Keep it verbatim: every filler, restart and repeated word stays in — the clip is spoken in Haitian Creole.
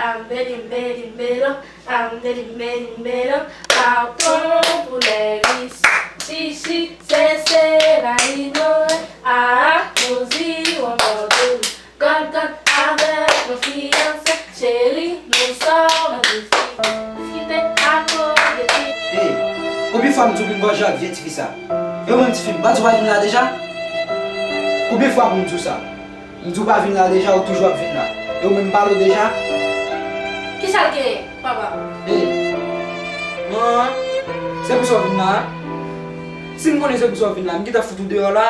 Ambeli, mbeli, mbelo, ambeli, mbeli, mbelo, pardon pou lè ris. Chichi, se se la ino, ah, nous irons Bordeaux. Gòlgòt avèk nou fiyanse, cheri, nous sommes ici. Diskite akoz de ti. Hey, konbyen fwa m di w vin bò Jacques, vye tifi sa? E ou menm tifi, m pa di w pa vin la deja? Konbyen fwa pou m di w sa? M di w pa vin la deja, ou toujou ap vin la. E ou menm m pale w deja? Kisa l genyen, papa? Hey, man, se pou sa w vin la? Si m konnen se pou sa w vin la, m gentan fout ou deyò la.